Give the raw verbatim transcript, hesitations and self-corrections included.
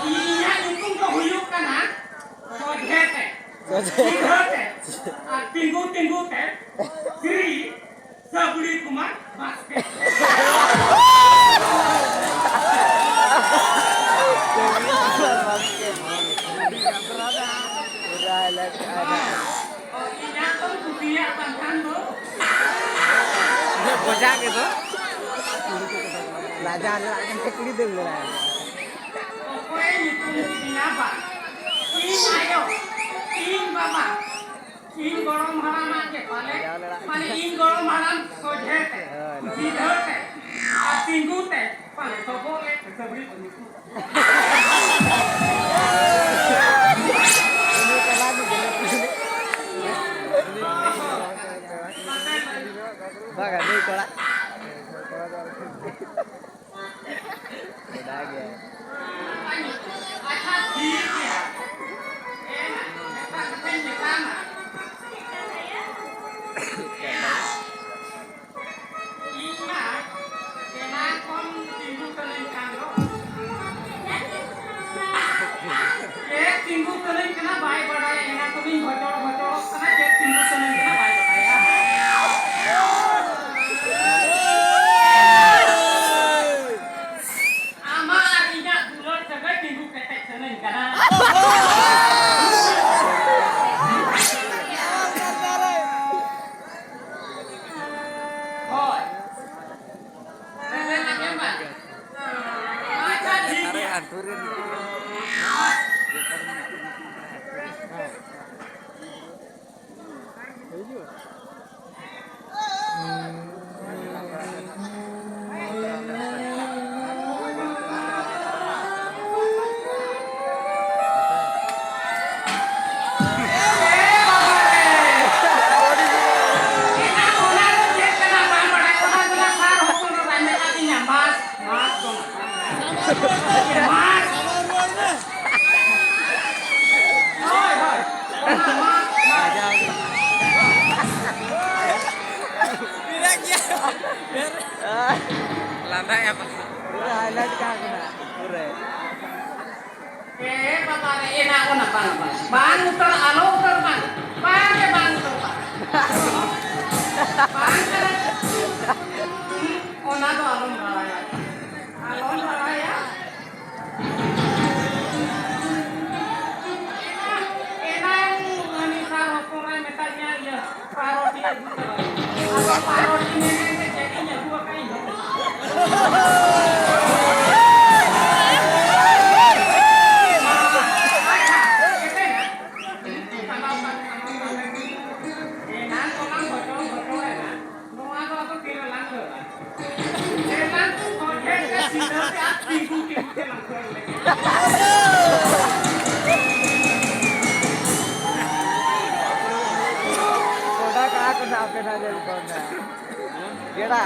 ᱤᱧᱟᱹᱜ ᱧᱩᱛᱩᱢ ᱫᱚ ᱦᱩᱭᱩᱜ ᱠᱟᱱᱟ ᱥᱚᱡᱷᱮ ᱛᱮ, ᱥᱚᱡᱷᱮ᱾ ᱥᱤᱫᱷᱟᱹ ᱛᱮ, ᱟᱨ ᱛᱤᱸᱜᱩ ᱛᱤᱸᱜᱩ ᱛᱮ ᱥᱨᱤ ᱥᱟᱵᱲᱤ ᱠᱩᱢᱟᱨ ᱵᱟᱥᱠᱮ᱾ ᱯᱩᱨᱟᱹ ᱞᱟᱡᱟᱣ ᱨᱮ ᱟᱡ ᱠᱩᱲᱤ ᱫᱟᱹᱲ ᱞᱮᱫᱟᱭ᱾ ᱚᱠᱚᱭ ᱧᱩᱛᱩᱢ ᱠᱤᱫᱤᱧᱟ ᱵᱟ? ᱤᱧ ᱟᱭᱳ, ᱤᱧ ᱵᱟᱵᱟ, ᱤᱧ ᱜᱚᱲᱚᱢ ᱦᱟᱲᱟᱢᱟᱜ ᱜᱮ ᱯᱟᱞᱮ, ᱢᱟᱱᱮ ᱤᱧ ᱜᱚᱲᱚᱢ ᱦᱟᱲᱟᱢ ᱥᱚᱡᱷᱮ ᱛᱮ, ᱦᱳᱭ, ᱦᱳᱭ᱾ ᱥᱤᱫᱷᱟᱹ ᱛᱮ, ᱟᱨ ᱛᱤᱸᱜᱩ ᱛᱮ, ᱯᱟᱞᱮ ᱰᱚᱵᱚᱜ ᱞᱮ ᱥᱟᱹᱵᱲᱤ ᱠᱚ ᱧᱩᱛᱩᱢ᱾ ᱵᱟᱝᱟ, ᱱᱩᱭ ᱠᱚᱲᱟ᱾ ᱜᱚᱰᱟ ᱜᱮ᱾ ᱟᱪᱪᱷᱟ, ᱴᱷᱤᱠ ᱜᱮᱭᱟ᱾ ᱮᱱᱟ, ᱢᱤᱫᱴᱟᱝ ᱠᱟᱛᱷᱟᱧ ᱢᱮᱛᱟᱢᱟ᱾ ᱤᱧ ᱢᱟ ᱮᱱᱟᱝ ᱠᱷᱚᱱ ᱛᱤᱸᱜᱩ ᱠᱟᱹᱱᱟᱹᱧ ᱠᱟᱱ ᱫᱚ᱾ ᱪᱮᱫ ᱛᱤᱸᱜᱩ ᱠᱟᱹᱱᱟᱹᱧ ᱠᱟᱱᱟ ᱵᱟᱭ ᱵᱟᱲᱟᱭᱟ, ᱮᱱᱟᱝ ᱠᱷᱚᱱᱤᱧ ᱵᱷᱚᱪᱚᱲ ᱵᱷᱚᱪᱚᱲᱚᱜ ᱠᱟᱱᱟ, ᱪᱮᱫ ᱛᱤᱸᱜᱩ ᱠᱟᱹᱱᱟᱹᱧ ᱠᱟᱱᱟ ᱵᱟᱭ ᱵᱟᱲᱟᱭᱟ᱾ ᱟᱢᱟᱜ ᱟᱨ ᱤᱧᱟᱹᱜ ᱫᱩᱞᱟᱹᱲ ᱥᱟᱹᱜᱟᱹᱭ ᱛᱤᱸᱜᱩ ᱠᱮᱴᱮᱡ ᱥᱟᱹᱱᱟᱹᱧ ᱠᱟᱱᱟ᱾ ᱦᱳᱭ᱾ ᱨᱮᱵᱮᱱ ᱟᱸᱡᱚᱢᱟ? ᱟᱪᱪᱷᱟ, ᱴᱷᱤᱠ ᱜᱮᱭᱟ᱾ ᱞᱟᱸᱫᱟᱭᱟ ᱯᱟᱥᱮ᱾ ᱯᱩᱨᱟᱹ highlight ᱠᱟᱜ ᱠᱟᱱᱟ᱾ ᱮ ᱵᱟᱵᱟ ᱨᱮ, ᱮᱱᱟ ᱚᱱᱟ ᱵᱟᱝ, ᱵᱟᱝ, ᱵᱟᱝ ᱩᱛᱟᱹᱨ, ᱟᱞᱚ ᱩᱛᱟᱹᱨ, ᱵᱟᱝ, ᱵᱟᱝ ᱜᱮ ᱵᱟᱝ ᱩᱛᱟᱹᱨ, ᱵᱟᱝ᱾ ᱵᱟᱝ ᱠᱟᱱᱟ᱾ ᱚᱱᱟ ᱫᱚ ᱟᱞᱚᱢ ᱵᱟᱲᱟᱭᱟ, ᱟᱞᱚᱢ ᱵᱟᱲᱟᱭᱟ᱾ ᱮᱱᱟᱝ ᱩᱱᱤ ᱥᱟᱨ ᱦᱚᱯᱚᱱ ᱮ ᱢᱮᱛᱟᱫᱤᱧᱟ, ᱤᱭᱟᱹ, ᱯᱟᱣᱨᱩᱴᱤ ᱟᱹᱜᱩ ᱛᱚᱨᱟᱭ ᱢᱮ᱾ ᱟᱫᱚ ᱯᱟᱣᱨᱩᱴᱤ ᱢᱮᱱ ᱢᱮᱱᱛᱮ ᱪᱮᱫ ᱤᱧ ᱟᱹᱜᱩ ᱟᱠᱟᱫ ᱤᱧ? ᱟᱪᱪᱷᱟ, ᱮᱯᱮᱢᱟ᱾ ᱥᱟᱢᱟᱣ ᱠᱟᱜ ᱢᱮ, ᱥᱟᱢᱟᱣ ᱠᱟᱜ ᱢᱮ᱾ ᱮᱱᱟᱝ ᱠᱷᱚᱱᱟᱜ ᱵᱚᱪᱚᱲ ᱵᱚᱪᱚᱲ ᱮᱱᱟ᱾ ᱱᱚᱣᱟ ᱫᱚ ᱟᱫᱚ ᱛᱤᱨᱮ ᱞᱟᱝ ᱫᱟᱹᱲᱟ? ᱮᱱᱟᱝ ᱥᱚᱡᱷᱮ ᱛᱮ ᱥᱤᱫᱷᱟᱹ ᱛᱮ ᱟᱨ ᱛᱤᱸᱜᱩ ᱛᱤᱸᱜᱩ ᱛᱮ ᱞᱟᱝ ᱫᱟᱹᱲ ᱞᱮᱜᱮ᱾ ᱠᱚᱰᱟ ᱠᱟᱜᱼᱟ ᱠᱚ ᱱᱟᱜ ᱟᱯᱮ ᱱᱟᱜ ᱧᱮᱞ ᱠᱚ ᱱᱟᱜ᱾ ᱜᱮᱰᱟ᱾